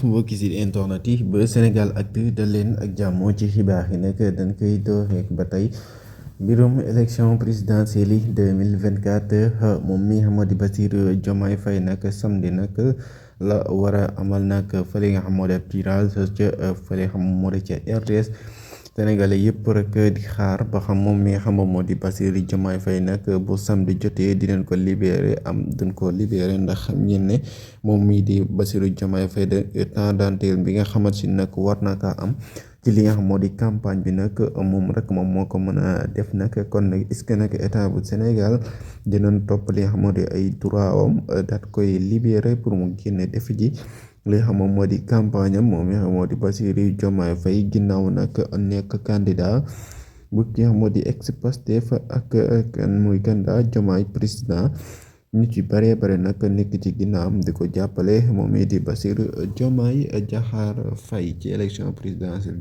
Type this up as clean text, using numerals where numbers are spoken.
mbokki si internet yi ba Sénégalactu dal leen ak jàmm ci xibaar yi nag dañ koy door rek ba tey mbirum élection présidentielle yi 2024 moom mi xam di Bassirou Diomaye Faye nag samedi nag la war a amal nag fële nga xam moo di tirage ca fële xam moo di ca RTS Sénégalais yëpp rek di xaar ba xam moom mi nga xam moo di Bassirou Diomaye Faye nag bu samedi jotee dinañ ko libéré am duñ ko libéré ndax xam ngeen ne moom mii di Bassirou Diomaye Faye de temps d'antenne bi nga xamante ni nag war na kaa am ci li nga xam moo di campagne bi nag moom rek moom moo ko mën a def nag kon nag est-ce que nag état bu Sénégal dinañ topp li nga xam moo di ay droit am daat koy libéré pour mu génne def ji li nga xam moo di campagne am moom mi nga xam moo di Bassirou Diomaye Faye ginnaaw nag nekk candidat bu ki nga xam moo di ex-Pastef ak kan muy candidat Diomaye président nit yu bare bare nag nekk ci ginnaawam di ko jàppale moom mii di Bassirou Diomaye Diakhar Faye ci élection présidentielle